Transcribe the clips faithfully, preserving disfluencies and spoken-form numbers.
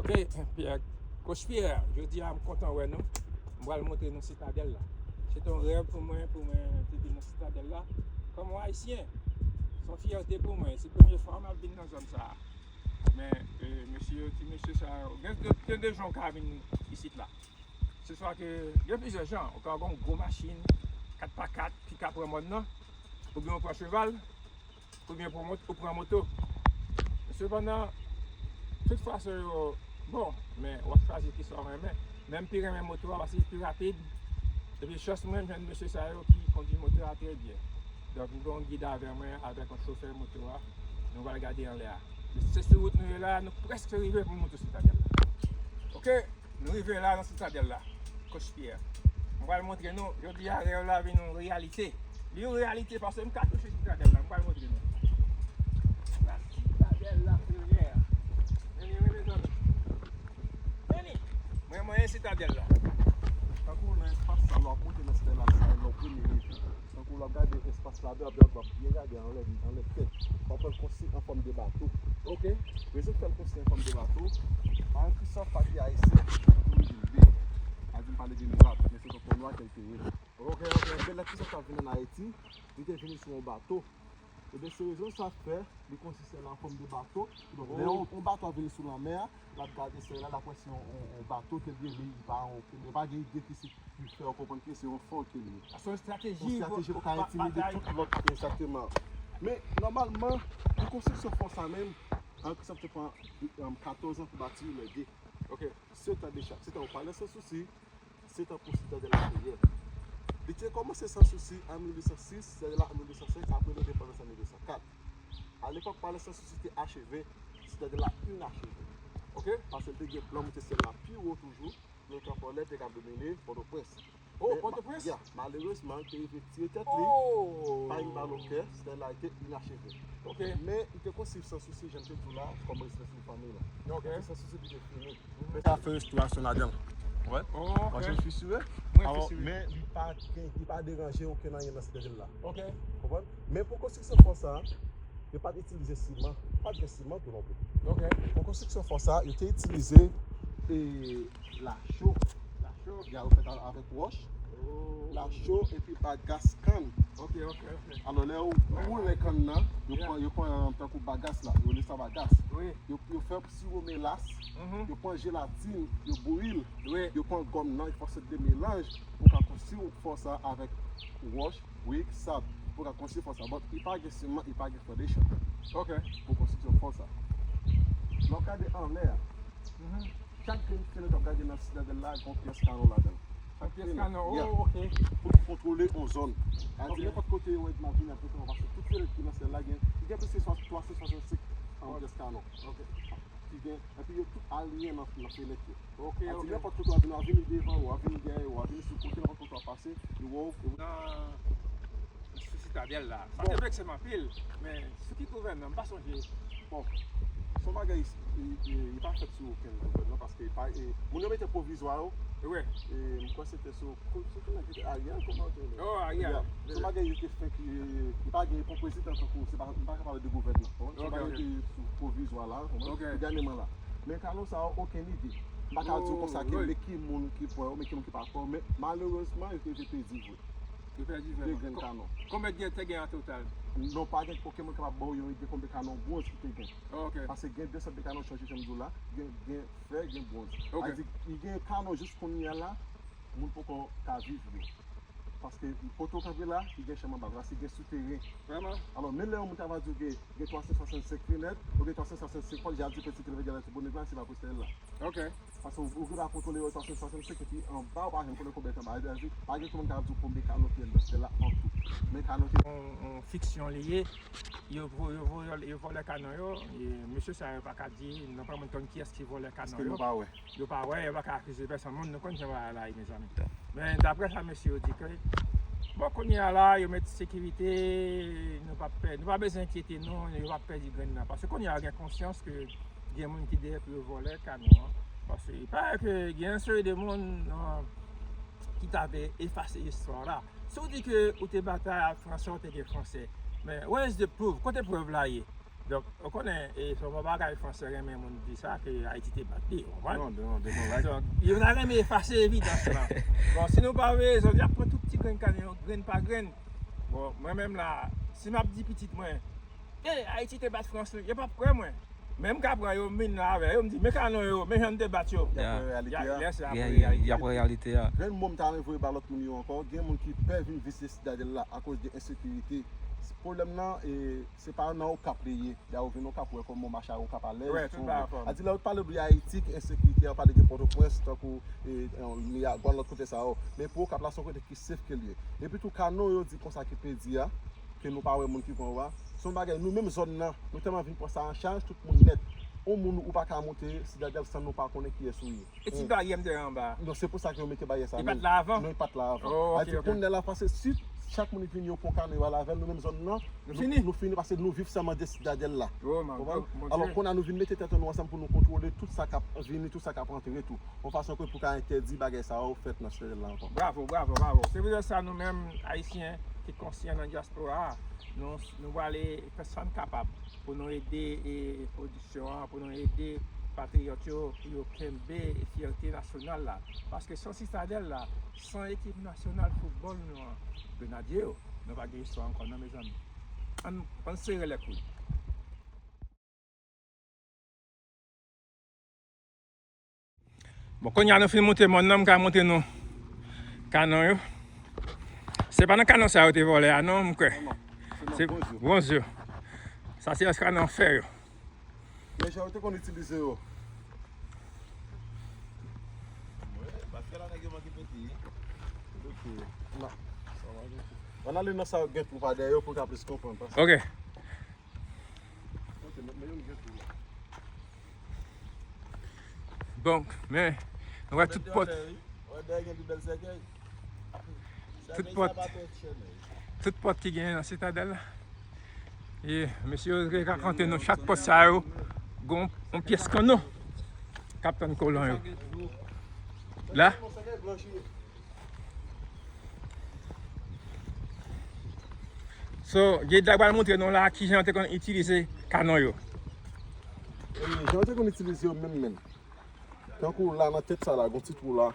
Hey, Pierre, Coach Pierre, jodi a m kontan wè nou. M pral montre nou Sitadèl la. Se te yon rèv pou mwen, pou mwen te vin nan Sitadèl la. Kòm yon Ayisyen, se yon fyète pou mwen. Se premye fwa m ap vin nan zòn sa a. Men, eh, mesye, ti mesye sa yo, gen de, gen de jan w ka vin isit la. Se swa ke gen plizyè jan, ou ka gen yon gwo machin, kat pa kat, ki ka pran mòn nan, oubyen ou pran cheval, oubyen pran mot-, ou pran moto. Sepandan, tout fason yo bon, men w ap chwazi ki sa w renmen. Men m pi renmen moto a paske li pi rapid. Epi chans mwen, m jwenn mesye sa yo ki kondui moto a trè byen. Donk, m gen yon gid avè mwen, avèk yon chofè moto a. Nou pral gade anlè a. Se sou wout nou ye la, nou prèske rive pou nou monte Sitadèl la. Oke? Nou rive la nan Sitadèl la, Coach Pierre. Mwen pral montre nou, jodi a rèv la vin yon reyalite. Li yon reyalite paske m ka touche Sitadèl la, mwen pral montre nou. La Sitadèl la, frè. Vini, vini, mezanmi. Vini. Mwen, mwen, Sitadèl la. Tankou nan espas sa, lè w ap monte nan Sitadèl la, se lè w premye rive. Tankou lè w ap gade espas la, w ap, w ap byen gade anlè, anlè tèt. W ap wè l konstwi an fòm de bato. Ok. Rezon k fè l konstwi an fòm de bato, Henri Christophe pa t gen ayisyen, tankou nou di l de. A di m pale de milat, men se tankou nwa ke l te ye. Ok, ok. Ebyen, lè Christophe t ap vin ann Ayiti, li te vini sou yon bato. Ebyen, se rezon sa k fè li konstwi sèl la an fòm de bato. Donk, lè yon, yon bato ap vini sou lanmè a, l ap gade sèl la, l ap wè se yon, yon, yon bato ke l ye, men li pa yon, li pa gen ide ki se ki fè w konprann ke se yon fò ke li ye. Se yon estrateji pou ka entimide tout lòt, egzakteman. Men, nòmalman, pou konstriksyon fò sa menm, Henri Christophe te pran, um, katòz an pou bati lè de. Ok. Sèt an de chak. Sèt an pou Palè Sans Souci, sèt an pou Sitadèl la te ye. Li te kòmanse Sans Souci an mil uit san sis, Sitadèl la an mil uit san senk, apre lendepandans an mil uit san kat. Alepòk, Palè Sans Souci te acheve, Sitadèl la inacheve. Ok. Paske l te gen plan monte syèl la pi wo toujou, Lotopòlè te ka domine Pòtoprens. Oh, Pòtoprens? Ya, malerezman, te rive tire tèt li, pa yon bal o kè, Sitadèl la rete inacheve. Ok. Men, li te konstwi Sans Souci, jan m te di w la, kòm rezidans pou fanmi l. Ok. Sans Souci, li te fini. Men sa fè restorasyon ladan l. Wè. Oh, ok. Paske l fisire. Mwen fisire. Men li pa gen, li pa deranje okenn anyen nan Sitadèl la. Ok. Konprann? Men pou konstriksyon fò sa, yo pa t itilize siman. Pa t gen siman tou non plis. Ok. Pou konstriksyon fò sa, yo te itilize, e, lacho. Lacho. Ya, yo fè l avèk wòch. Oh. Lacho epi bagas kann. Ok, ok, ok. Alò, lè yo woule kann nan, yo pran, yo pran, um, tankou bagas la, yo rele sa bagas. Wi. Yo, yo fè siwo melas, yo pran jelatin, yo bouyi l, yo pran gòm nan, yo fè yon sòt de melanj pou ka konstwi fò sa avèk wòch, brik, sab, pou ka konstwi fò sa. But, li pa gen siman, li pa gen foundation. Ok. Pou konstriksyon fò sa. Lè w gade anlè a, chak grenn fenèt w ap gade nan Sitadèl la, gen yon pyès kanon ladan l. Yon pyès kanon, oh, ok. Pou ki kontwole yon zòn. Sa di nenpòt kote yon ègma vini ap pran pase tout fenèt ki nan syèl la, gen, li gen plis ke twa san swasannsenk pyès kanon. Ok. Ki gen, epi yo tout aliyen nan, nan fenèt yo. Ok, ok. Sa di nenpòt kote w ap vini, w ap vini devan, w ap vini dèyè, w ap vini sou kote, nenpòt kote w ap pase, yo wè w. Nan sou Sitadèl la. Sa te vekse m anpil, men sou ki gouvènman, m pa sonje. Bon, se yon bagay, li, li, li pa fèt sou okenn gouvènman, paske pa, e, moun yo mete pwovizwa yo. Wi. E, m kwè se te sou, sou ki nèg ki te Ariel, kòman te rele? Oh, Ariel. Se yon bagay yo te fè ki, li pa gen pon prezidan tankou, se pa, m pa ka pale de gouvènman, konprann? Se yon bagay ki sou pwovizwa la, konprann? Ok. Pou dènyèman la. Men kanon sa yo, okenn ide. M pa ka di w konsa ke men ki moun ki pran yo, men ki moun ki pa pran yo, men malerezman, yo te vle pèdi vre. Yo pèdi vre. De grenn kanon. Konbyen te gen an total? Non, pa gen okenn moun kapab ba w yon ide konbyen kanon bwonz ki te gen. Ok. Paske gen de sòt de kanon chanje, jan m di w la, gen, gen fè, gen bwonz. Ok. Sa di, li gen kanon jis kounye a la, moun poko ka viv yo. Paske kote w kanpe la, li gen chanm anba, paske gen souteren. Vrèman? Alò, men lè yon moun ta va di w gen, gen twa san swasannsenk fenèt, ou gen twa san swasannsenk pòt, jan di pèdi ki leve gade sou bonèt la, se pa pou sèl la. Ok. Paske ou, ou gen dwa kontwole yo twa san swasannsenk, epi anba, ou pa janm konnen konbyen k anba. Sa di, pa gen moun k ap di w konbyen kanon ki anndan sèl la an tou. Men kanon ki. Yon, yon fiksyon li ye. Yo vo-, yo vo-, yo vòlè kanon yo. E mesye sa yo pa ka di, nou pa menm konn kiyès ki vòlè kanon yo. Paske nou pa wè. Yo pa wè, yo pa ka akize pèsonn moun, nou konn jan bagay la ye, mezanmi. Men daprè sa mesye yo di ke, bon, kounye a la, yo met sekirite, nou pa pè, nou pa bezwen enkyete nou, yo pa pèdi grenn nan. Paske kounye a, gen konsyans ke gen moun ki dèyè pou yo vòlè kanon an. Paske, il paraît que gen yon seri de moun, euh, ki ta vle efase istwa la. Si w di ke ou te batay ak Fransè, ou te gen Fransè. Men, where is the proof? Kote prèv la ye? Donk, ou konnen, e se yon bagay franse renmen moun di sa, ke Ayiti te bat li, ou konprann? Non, non, non, non. Donk, yo ta renmen efase evidans lan. Bon, si nou pa veye zòn, y ap pran tout ti grenn kanon yo, grenn pa grenn. Bon, mwen menm la, si m ap di pitit mwen, e, Ayiti te bat Frans, yo p ap kwè mwen. Men m ka pran yo, m vin la avè yo, m di, men kanon yo, men jan n te bat yo. Y ap wè reyalite a. Y ap wè reyalite a. Grenn mo m ta renmen voye ba lòt moun yo ankò, gen moun ki pè vin vizite Sitadèl la akoz de ensekirite. Pwoblèm nan, e, se pa nan Okap li ye. Lè ou vin Okap, ou wè kòman mache a Okap alèz. Wi, tout bagay fòm. A di lè ou pale de Ayiti, ki ensekirite, ou pale de Pòtoprens, tankou, e, e, Miyagwa, lòt kote sa yo. Men pou Okap la, se yon kote ki safe ke l ye. Epi tou, kanon yo di konsa ki pedi a, ke nou pa wè moun ki pran yo a. Se yon bagay, nou menm zòn nan, nou tèlman vin pran sa an chaj, tout moun nèt. On moun ou pa ka monte Sitadèl san nou pa konnen kiyès ou ye. E ti baryè m te wè anba a? Non, se pou sa ke yo mete baryè sa menm. Li pa t la avan? Non, li pa t la avan. Oh, ok, ok. Sa di kounye a la, paske si chak moun vini yo pran kanon yo al avè l, nou menm zòn nan, nou fini. Nou fini paske nou viv sèlman de Sitadèl la. Oh, mon Dieu. Alò, kounye a nou vin mete tèt nou ansanm pou nou kontwole tout sa k ap vini, tout sa k ap antre tou. Yon fason ke pou ka entèdi bagay sa yo fèt nan Sitadèl la ankò. Bravo, bravo, bravo. Se poutèt sa nou menm, Ayisyen ki konsyan nan dyaspora a, nou, nou prale fè sa n kapab pou nou ede, e, pwodiksyon an, pou nou ede patriyòt yo, pou yo kenbe fyète nasyonal la. Paske san Sitadèl la, san ekip nasyonal foutbòl nou an, Grenadye yo, nou pa gen istwa ankò non, mezanmi. Ann, ann sere lè koud. Bon, kounye a nou fin monte mòn nan, m ka montre nou kanon yo. Se pa nan kanon sa yo te vòlè a non, m kwè. Non, non. Se nan bwonz yo. Bwonz yo. Sa se kanon fè yo. Men jan yo te konn itilize yo. Wi, paske la nèg yo manke pete. Ok. Ann ale nan sa yo gen twou pa dèyè yo pou n ka plis konprann. Ok. Bon, men, nou wè tout pòt. Tout pòt. Tout pòt ki genyen nan Sitadèl la. E mesye yo rakante nou chak pòt sa yo. Gon yon pyès kannon k ap tann kolon yo. La. So, gid la pral montre nou la kijan yo te konn itilize kanon yo. E, jan yo te konn itilize yo menm menm. Tankou la nan tèt sa la, gon ti twou la.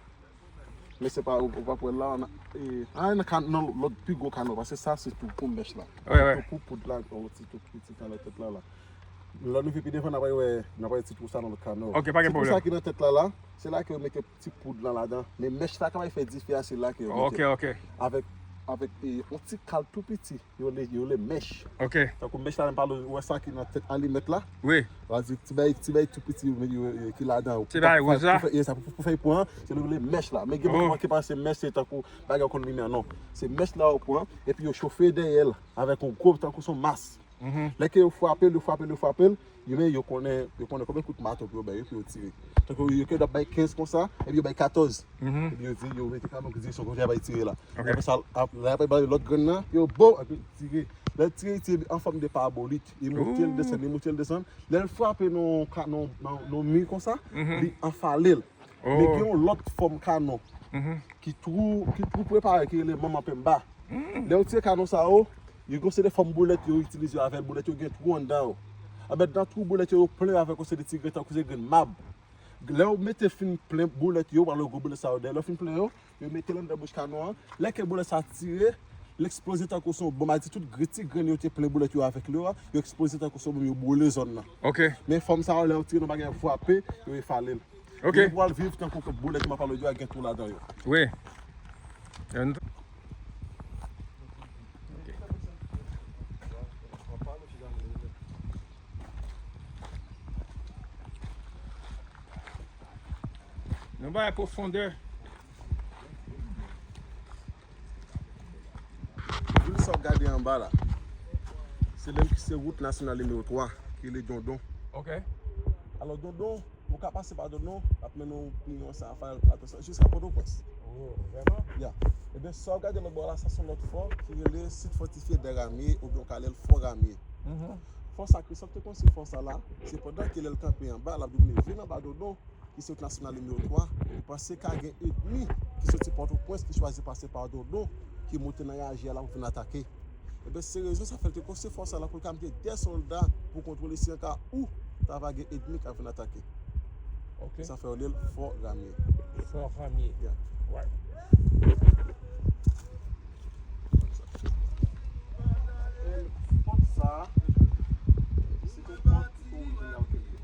Men se pa, ou, ou pa pral la, nan, e, a, nan kan-, nan lòt pi gwo kanon, paske sa se twou pou mèch la. Wi, wi. Twou pou poud la, yon ti twou piti nan tèt la, la. Lè nou vin pi devan, n a pral wè, n a pral wè ti twou sa nan lòt kanon. Ok, pa gen pwoblèm. Ti twou sa ki nan tèt la, la, se la ke yo mete ti poud lan ladan. Men mèch la, kanmenm fè dife a, se la ke yo mete. Ok, ok. Avèk, avèk, e, yon ti kal tou piti, yo rele, yo rele mèch. Ok. Tankou mèch la, menm pale, ou wè sa ki nan tèt alimèt la? Wi. Sa di, ti bay, ti bay tou piti, yo, yo, yo, ki ladan. Ti bay wòz la? Pou fè, pou fè, pou fè pran, se yo rele mèch la. Men gen moun ki panse mèch, se tankou bagay ou konn limen, non. Se mèch la ou pran, epi yo chofe dèyè l avèk yon gwo, tankou se yon mas. Lè ke yo frape l, yo frape l, yo frape l, yo, men yo konnen, yo konnen konbyen kout mato pou yo bay yo, pou yo tire. Tankou yo, yo ap bay kenz konsa, epi yo bay katòz. Epi yo di, yo mete kanon ki direksyon kote y ap bay tire la. Ok. Apre sa, ap, lè y ap bay lòt grenn nan, yo bo, epi tire. Lè tire, tire an fòm de parabolik. Li monte, l desann, li monte, l desann. Lè l frape nan, nan, nan, nan mi konsa, li anfale l. Men gen yon lòt fòm kanon ki twou, ki twou prepare, ki rele manman penba. Lè yo tire kanon sa yo, yo gen yon seri de fòm boulèt yo itilize yo avè l, boulèt yo gen twou anndan yo. Anben, nan twou boulèt yo, yo plen avèk yon seri de ti grenn, tankou se grenn mab. Lè yo mete fin plen boulèt yo, pale gwo boulèt sa yo dèyè, lè yo fin plen yo, yo mete l anndan bouch kanon an. Lè ke boulèt sa tire, l eksploze tankou se yon bonm, a di tout grenn ti grenn yo te plen boulèt yo avèk li yo a, yo eksploze tankou se yon bonm, yo boule zòn nan. Ok. Men fòm sa yo, lè yo tire nan bagay frape, yo efale l. Ok. Yo pral viv tankou ke boulèt m ap pale w yo a gen twou ladan yo. Wi. Nou bay pwofondè. Vil sa w ap gade anba la, se menm ki se wout nasyonal nimewo twa, ki rele Dondon. Ok. Alò, Dondon, ou ka pase pa Dondon, l ap mennen w pi lwen sa, Fayèl Plato sa, jiska Pòtoprens. Oh, vrèman? Ya. Ebyen, sa w ap gade lòt bò la, sa se yon lòt fò ki rele Sit Fòtifye dè Ramye, oubyen w ka rele l Fò Ramye. Fò sa, Kristòf te konstwi fò sa la, se pandan ke lè l kanpe anba, l ap di w, men vin anba Dondon, ki se wout nasyonal nimewo twa, li panse ka gen ènmi ki soti Pòtoprens, ki chwazi pase pa Dondon, ki monte nan raje a la pou vin atake. Ebyen, se rezon sa fè l te konstwi fò sa la pou l ka mete de sòlda pou kontwole si an ka ou ta va gen ènmi k ap vin atake. Ok. Sa fè yo rele l Fò Ramye. Fò Ramye. Yeah. Right. E pòt sa, se te pòt ki orijinal ke l ye.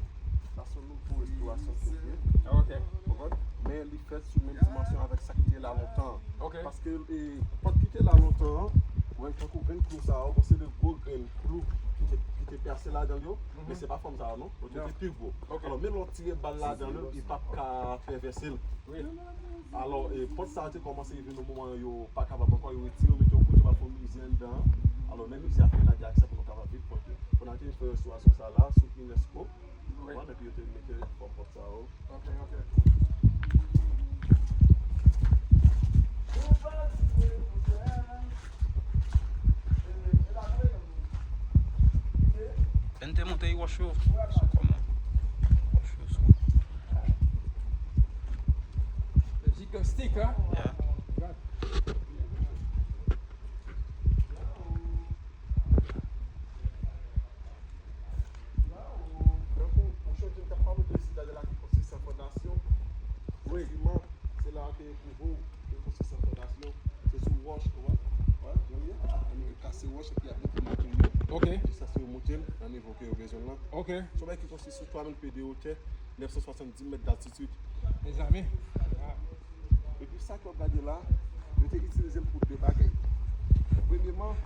Sa se yon nouvo restorasyon ke l ye. Ok. Konprann? Men li fèt sou menm dimansyon avèk sa ki te la lontan an. Ok. Paske, e, pòt ki te la lontan an, wè, tankou grenn klou sa yo, bon, se de gwo grenn klou ki te, ki te pase ladan l yo, men se pa fòm sa yo, non. Yo te pi gwo. Ok. Alò, menm lè w tire bal ladan l, li p ap ka travèse l. Wi. Alò, e, pòt sa yo te kòmanse vin yon moman yo pa kapab ankò, yo retire, yo mete yon kote, yo al fè yon mize anndan an. Alò, nan mize a, fè n al gen aksè pou nou kapab viv pòt yo. Pou n al te fè restorasyon sa la sou unesco. Wi. Epi yo te mete fòm pòt sa yo. Ok, ok. N te monte wòch yo sou kòman? Wòch yo sou. Jimnastik, hein? Yeah. Donk, yon, yon chante m t ap pale de sitadèl la ki konstwi san fondasyon. Wi. Efektivman, se la ke pwouve w ke l konstwi san fondasyon. Se sou wòch, ou wè? Wè, jan l ye. Ann kase wòch epi ap mete materyo. Ok. Jiskaske yo monte l nan nivo ke yo bezwen l lan. Ok. Se yon bagay ki konstwi sou twa mil pye de wotè, nèf san swasanndis mèt daltitid. Mezanmi. Epi sa ke w ap gade la, yo te itilize l pou de bagay. Premyeman,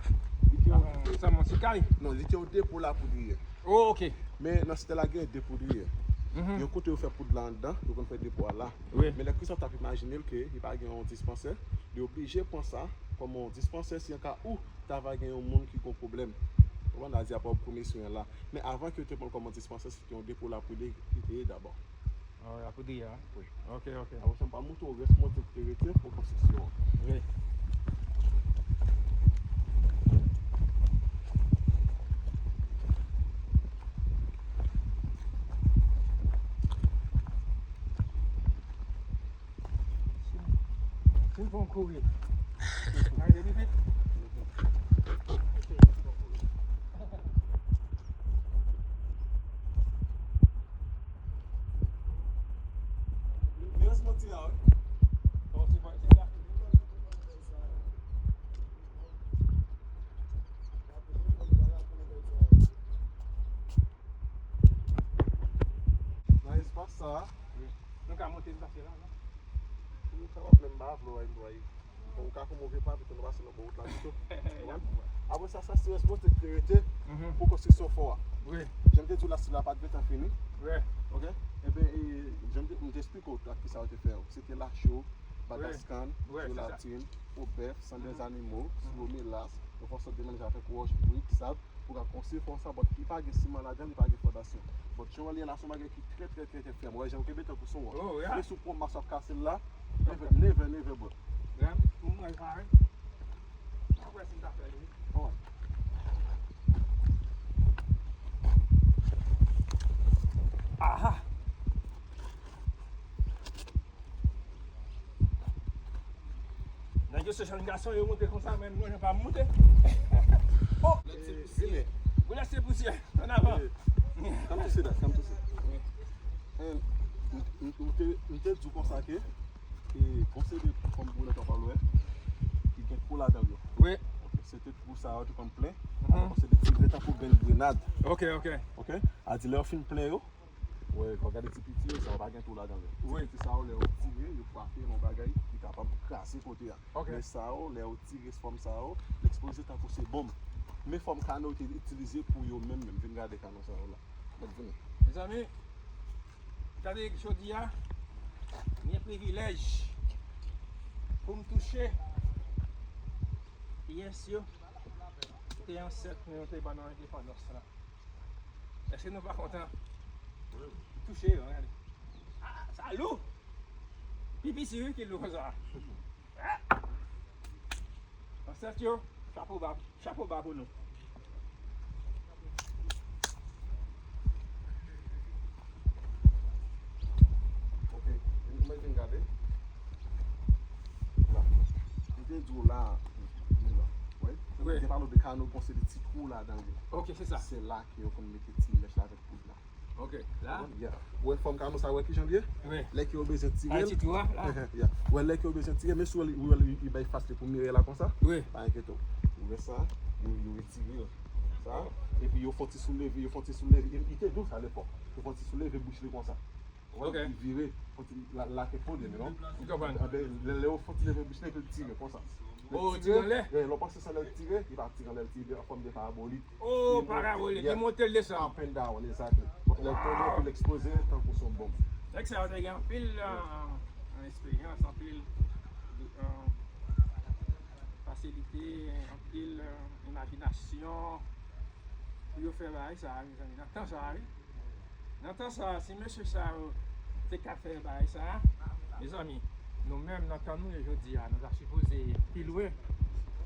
li te yon... Ah, sa, yon ti kay? Non, li te yon depo lapoudriyè. Oh, ok. Men nan sitè la gen depoudriyè. Mhm. Yon kote yo fè poud la anndan, yo konn fè depo a la. Wi. Men lè Christophe t ap imajine l ke li pa gen yon dispansè, li oblije pran sa kòm yon dispansè si an ka ou ta va gen yon moun ki gon pwoblèm. Ou konprann, la di a pa premye swen an la. Men avan ke yo te pran l kòm yon dispansè, se te yon depo lapoudre li te ye dabò. Ah, lapoudre a? Wi. Ok, ok. Apre sa, m pral montre w rès mòtye ki te rete pou konstriksyon an. Wi. Si m fè yon kouri, m ale pi vit. Nan espas sa a, nou ka monte pase la, non? Nou kapab menm pa vle w ay. Bon, ou ka kou move pa, pito nou pase nan bò wout la pito. Apre sa, sa se rès mòtye ki te rete pou konstriksyon fò a. Wi. Jan m te di w la, stil la pa t gentan fini. Wi. Ok? Ebyen, e, jan m te, m te esplike w ak kisa yo te fè yo. Se te lache yo, bagas kann, jelatin, po bèf, san dè zannimo, siwo melas, yon fòsòt de melanj avèk wòch, brik, sab, pou ka konstwi fò sa, but li pa gen siman ladan, li pa gen fondasyon. But jan w wè l ye la, se yon bagay ki trè, trè, trè, trè fèm. Ou wè jan l kenbe tankou se yon wòch. Oh, yeah. Men si w pran mas w ap kase l la, neve, neve, neve, but. Grann, pou mwen, sa, wi. Mwen wè si m ta fè l, wi. Alright. Aha! Nèg yo se jèn gason, yo moute konsa, men mwen, jan pa m moute. Oh! Vini. Boulèt se pousyè. Ann avan. Come to sit down, come to sit. And m, m, m te, m te di w konsa ke, e, konseye de fòm boulèt w ap wè, ki gen twou ladan l yo. Wi. Ok, se te twou sa yo te konn plen. Mhm. Apre konseye de ti grenn tankou grenn grenad. Ok, ok. Ok? A di lè yo fin plen yo, Wè, lè w gade ti piti yo, sa yo pa gen twou ladan yo. Ti piti sa yo, lè yo tire, yo frape nan bagay, li kapab kraze kote a. Ok. Men sa yo, lè yo tire fòm sa yo, li ekspoze tankou se bonm. Men fòm kano yo te itilize pou yo menm, menm. Vin gade kano sa yo la. Mèt vini. Mezanmi, gade jodi a, m gen privilèj pou m touche pyès yo. Te ansèt nou yo te ban nou endepandans la. Èske nou pa kontan? Touche yo, gade. Ah, sa lou! Pi piti, wi, ki lou konsa. Ah! Ansèt yo, chapo ba, chapo ba pou nou. Ok, nou mèt vin gade. La. M te di w la, la. Wè? Wi. Te pale de kano, konse de ti twou ladan l. Ok, se sa. Se la ke yo konn mete ti mèch la avèk poud la. Ok, la. Yeah. Ou wè fòm kano sa, wè kijan l ye? Wi. Lè ke yo bezwen tire l. Ti twou a, la. Yeah. Ou wè lè ke yo bezwen tire, men si w wè li, ou wè li, li bay fas li pou mire la konsa. Wi. Pa enkyete w. Ou wè sa, yo, yo retire l. Sa, epi yo fè yon ti souleve, yo fè yon ti souleve. Li, li te dous alepòk. Yo fè yon ti souleve bouch li konsa. Ou wè, ok, li vire, fè yon ti la, lake po de li, non? M konprann. Anben, lè, lè yo fè yon ti leve bouch li, epi l tire konsa. Lè l tire, lè w panse sa, lè l tire, li pa tire anlè, l tire an fòm de parabolik. Oh, parabolik, li monte, l desann. Up and down, exactly. Lè l tonbe, epi l eksploze, tankou se yon bonm. Nèg sa yo te gen anpil, euh, eksperyans, anpil, euh, fasilite, anpil, euh, imajinasyon pou yo fè bagay sa, mezanmi, nan tan sa, wi. Nan tan sa, si mesye sa yo te ka fè bagay sa, mezanmi, nou menm nan tan nou ye jodi a, nou ta sipoze pi lwen.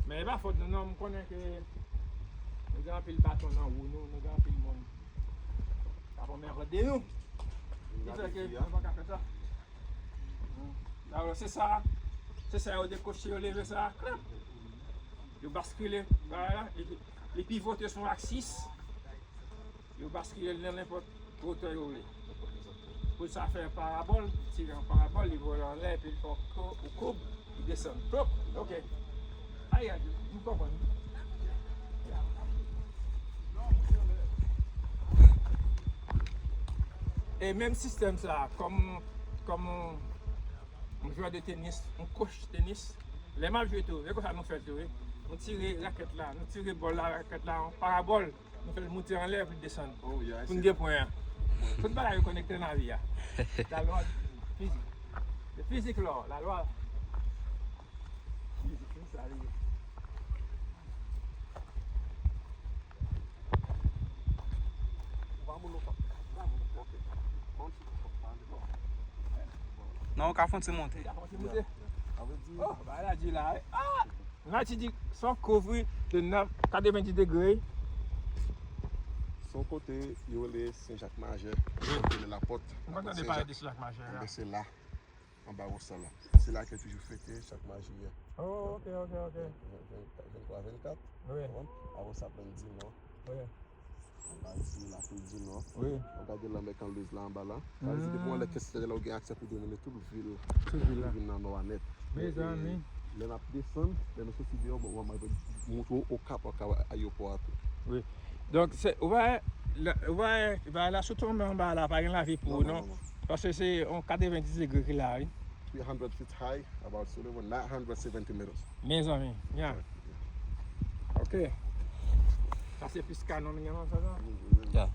Men e pa fòt nou, non, m konnen ke nou gen anpil baton nan wou nou, nou gen anpil moun k ap anmède nou. Ki fè ke nou pa ka fè sa. Alò, se sa, se sa yo dekwoche, yo leve sa, klap. Yo baskile, bagay la, li, li pivote sou aksis. Yo baskile l nan nenpòt wotè yo vle. Pou sa fè parabòl, tire yon parabòl, li vole anlè, epi l fè yon kou-, yon koub, li desann. Plop! Ok. Ay, ay, nou konprann. E menm sistèm sa, kòm, kòm yon, yon jwè de tenis, yon kòch tenis, lè m ap jwe tou, e konsa nou fè l tou, wi. Nou tire rakèt la, nou tire bòl la, rakèt la, yon parabòl. Nou fè l moute anlè pou l desann. Oh, yeah, pou n gen pwen an. Tout bagay yo konekte nan lavi a. La lwa fizik. Se fizik la, la lwa fizik, se sa li ye. Ou pa moun ou pa. Ou pa moun ou pa. Ok. Bon, si ou pa moun ou pa. Non, ou ka fè yon ti monte. Ou ka fè yon ti monte. Sa vle di. Oh, bagay la di la, eh. Ah! Latibonit se yon kouvri de nèf, katrevendis degre. Se yon kote yo rele Sen Jak Majè, yo rele Lapòt. Mwen pa tande pale de Sen Jak Majè a. Enben, se la, anba Wosal la. Se la ke yo toujou fete Sen Jak Majè a. Oh, ok, ok, ok. Venntwa, vennkat. Wi. Konprann? Apre sa, pran Dinò. Wi. Anba isit, Lafrik di Nò. Wi. W ap gade lanmè Kanlez la anba la. Sa vle di depi w anlè Kèt Sitadèl la, ou gen aksè pou domine tout vil, tout vil la, tout vil nan nò a nèt. Mezanmi. Lè n ap desann, lè nou soti deyò, bon, w ap montre w Okap, Okap ayewopò a tou. Wi. Donk, se, ou wè, la, ou wè, ba la sou tonbe anba la, pa gen lavi pou ou, non, non, non. Paske se yon katrevendis degre ki la, wi. Three hundred feet high, about sea level, nine hundred seventy meters. Mezanmi, yeah. Ok. Sa se plis kanon, men, sa, sa? Yeah.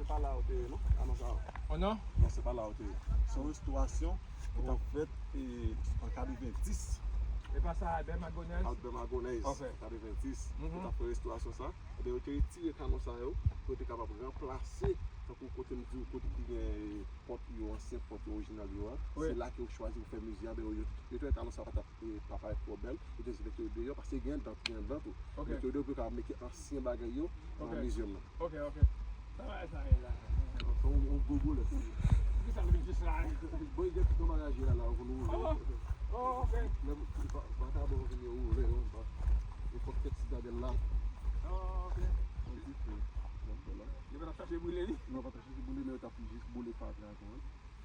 Se pa la yo te ye, non? Kanon sa yo. Oh non? Non, se pa la yo te ye. Se yon restorasyon ki t ap fèt, e, an katrevendis. E pa sa, Albert Magonèz? Albert Magonèz, ok, katrevendis. Mhm. Yo t ap fè restorasyon sa. Ebyen, yo te retire kanon sa yo, pou yo te kapab ranplase, tankou kote m di w, kote ki gen, e, pòt yo, ansyen pòt yo, orijinal yo a. Wi. Se la ke yo chwazi pou fè mize a. Ebyen, yo, yo te wè kanon sa pa t ap, e, pa parèt twò bèl. Yo te mete yo deyò, paske gen dan, gen dan tou. Ok. Mete yo deyò pou yo kapab mete ansyen bagay yo nan mizyèm nan. Ok, ok. Sa bagay sa ye la? Se yon, yon gwo bolèt. Poukisa nou vin jis la? Bon, gen tout yon bagay la, la, pou nou woule. Oh, oh, ok. Lè, pa, pa ta bon vin yo woule, non, pa. Yo fòk Kèt Sitadèl la. Oh, ok. Yon ti fè. Donk, vwala. Yo pa t ap chache boule li? Non, pa t ap chache boule, men yo t ap jis boule fatra tou, wi.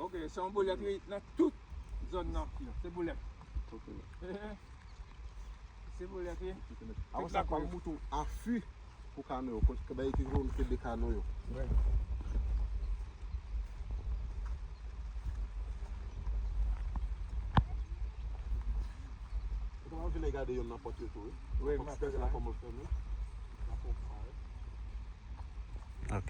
Ok, se yon bolèt, wi, nan tout zòn nan. Se bolèt. Ok. Se bolèt, wi. Apre sa, pral moute yon afi pou kano yo. Kote bay ki kote de kano yo. Wi. Ou ta vin gade yonn nan pòt yo tou, wi. Wi, m ap fè sa. Kòman l fèmen. Ok.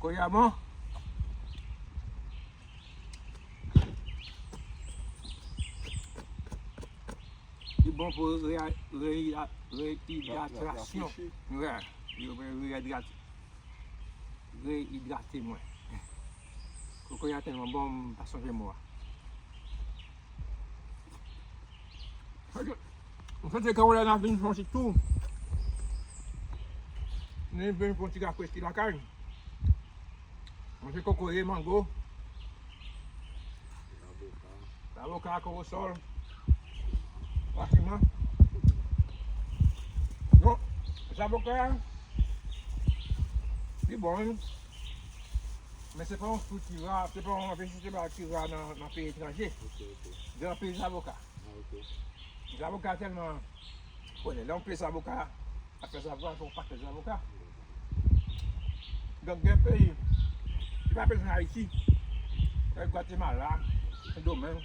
Kokoye a bon. Li bon pou reya- reya- reyidratasyon. Rafrechi. Wi, li reyidrate. Reyidrate mwen. Kokoye a tèlman bon, m pa sonje mo a. Mwen santi Carolina vin fè yon ti tou. Nou vin fè yon ti rafrechi lakay. Manje kokoye, mango, zavoka, kokoye sòl, kachiman. Bon, zavoka, li bon, wi. Men se pa yon fwi ki ra, se pa yon vejete ki ra nan, nan peyi etranje. Ok, ok. Gen anpil zavoka. Ah, ok. Zavoka tèlman konnen. Lè yon peyi zavoka, afè zavoka, fè yon pakèt zavoka. Donk, gen peyi ki pa bezwen Ayiti, tankou Gwatemala, Sendomeng,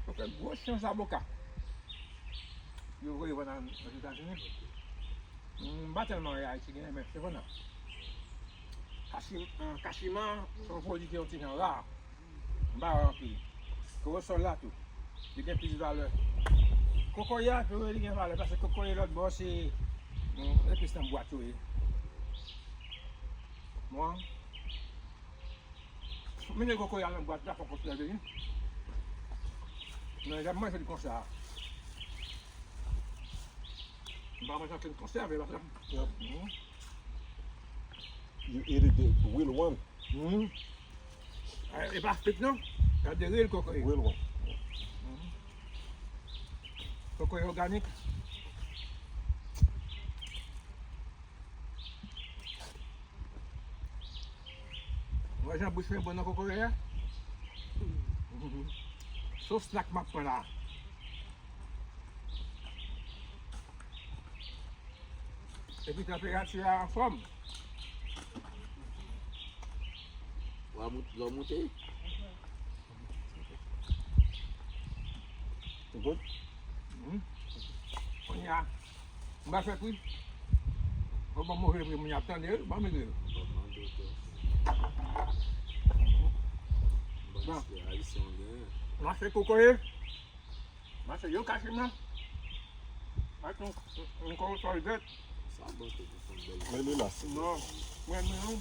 yo fè gwo chan zavoka. Yo voye vann nan Ozetazini. M pa tèlman wè Ayiti genyen, men se vann nan. Kachi- eh, kachiman, se yon pwodui ki yon ti jan ra. M pa wè anpil. Kokoye sòl la tou. Li gen plis valè. Kokoye a tou, li gen valè, paske kokoye lòt bò se, mm, epis nan bwat yo ye. Bon. Mete kokoye a nan bwat la, fòk ou sèvi li. Men, jan m manje li konsa. M pa manje ankenn konsève la, sa. Yep. Mhm. You eat it the real one. Mhm. Eh, e pa frit non. Gade real kokoye. Real one. Mhm. Kokoye òganik. Wè jan bouch mwen bon nan kokoye a. Sos la k m ap pran la. Epi tanperati a anfòm. Wa mout- lè w moute. Ou good? Mhm. Kounye a, m pa fè pri. Ou ban move pri, moun y ap tande, ban m ede. Bon. Mache kokoye. Mache yo kachiman. Ak yon, yon kokoye sòl vèt. Sa bon tou pou fè yon bèl. Men li la, si. Non. Mwen, mwen, non.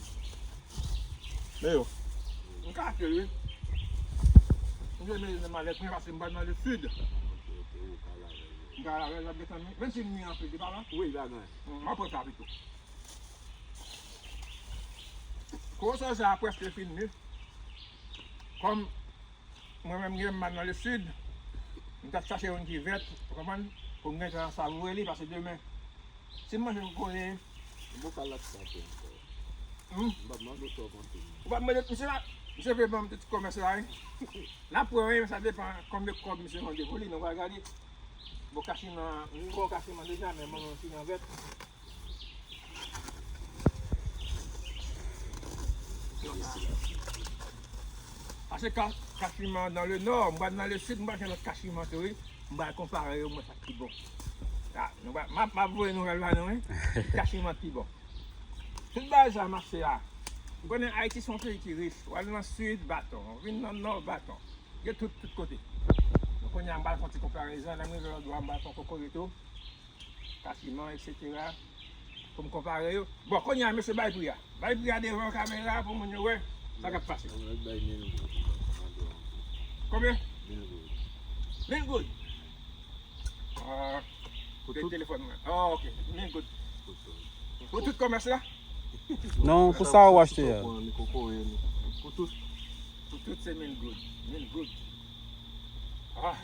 Men yo. M ka achte l, wi. M vle mete nan malèt mwen paske m pral nan le sud. Ok, ok, ou ka lave l. M ka lave l, l ap gentan, menm si m ni anpil, li pa la. Wi, li pa gen. M ap pran sa pito. Kokoye sa prèske fin, wi. Kòm mwen menm, gen m nan le sud, m t ap chache youn ki vèt, ou konprann, pou m gentan savoure li, paske demen, si m manje kokoye, m poko al ak sa tou ankò. Hmm? M p ap mande w twòp anpil. Ou p ap mande misye la? Misye vle ban m tout kòmès la, wi. N ap wè, wi, sa depann konbyen kòb misye mande pou li, nou pral gade. Bon, kachiman, m gon kachiman deja, men mwen, mwen fin an vèt. Paske ka- kachiman nan le nò, m pral nan le sid, m pral jwenn lòt kachiman tou, wi. M pral konpare yo, m wè sa k pi bon. A, nou pral, m ap, m ap voye nouvèl ba nou, wi. Kachiman pi bon. Tout bagay sa mache a. Ou konnen Ayiti se yon peyi ki rich. W al nan sid, baton. Ou vin nan nò, baton. Gen tout, tout kote. Donk, kounye a, m pral fè yon ti konparezon. Lè m rive lòt bò a, m pral fè yon kokoye tou. Kachiman, etsetera. Pou m konpare yo. Bon, kounye a, mesye, bay pri a. Bay pri a devan kamera pou moun yo wè sa k ap pase. Mwen bay mil goud. Konbyen? Mil goud. Mil goud? Ah, pou tout telefòn mwen. Ah, ok. Mil goud. Pou tout kòmès la? Non, pou sa ou achte a. Pou tout. Pou tout se mil goud. Mil goud. Ah.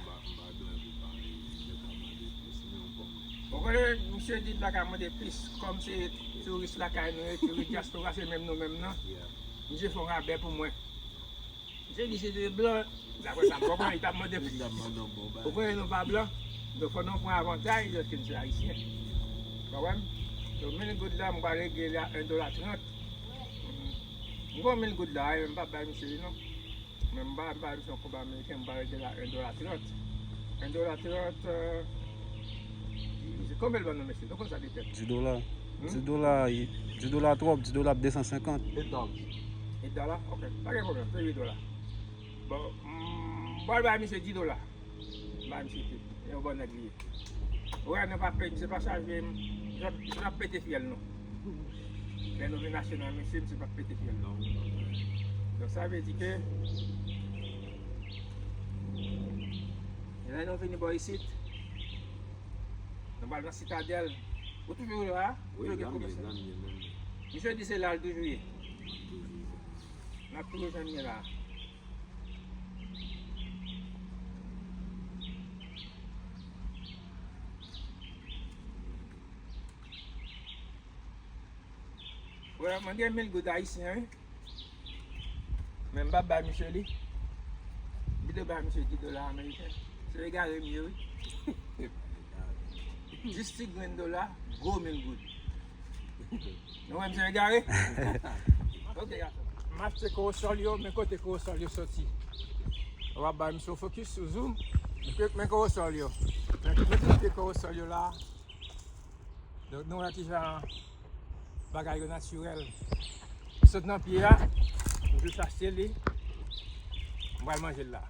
Ou konnen, misye di l pa ka mande plis. Kòm se touris lakay nou ye, touris dyaspora, se menm nou menm nan. Misye fè yon rabè pou mwen. Misye di se de blan. Daprè sa m konprann, li t ap mande plis. Ou konnen nou pa blan. Donk, fò nou pran avantaj dèske nou se ayisyen. Konprann? Donk, mil goud la, m pral regle li a en dola trant. M gon mil goud la, wi, men m p ap bay misye li non. Men m pa, m pa, misye yon konba ameriken, m pa rete la, en dola trant. En dola trant, euh, divize. Konbyen l ban nou, mesye? Nou konn sa de tèt. Dis dola. Dis dola, dis dola twòp, dis dola ap de san senkant. Eight dollars. Eight dollars? Ok. Pa gen pwoblèm, se uit dola. Bon, m pral bay misye dis dola. M bay misye tit. E yon bon nèg li ye. Ou wè, nou pa pete, misye pa chaje, misye pa pete fyèl, non. Lè nou vin achte nan misye, misye pa pete fyèl, non. Donk, sa vle di ke, lè nou vini bò isit, nou pral nan Sitadèl. Ou toujou la? Wi, toujou gen konesans. Misye di se la l toujou ye. N ap toujou jwenn li la. Wè, mwen gen mil goud ayisyen, wi. Men m p ap bay misye li. M pito bay misye dis dola ameriken. Se egare m ye, wi. Dis ti grenn dola, gwo mil goud. Nou wè misye egare? Ok, gason. M achte kowosòl yo, men kote kowosòl yo soti? W ap bay misye fokis sou zoom. Men kowosòl yo. Men kantite kowosòl yo la. Donk, nou wè kijan bagay yo natirèl. Sot nan pye a, m jis achte li, m pral manje l la.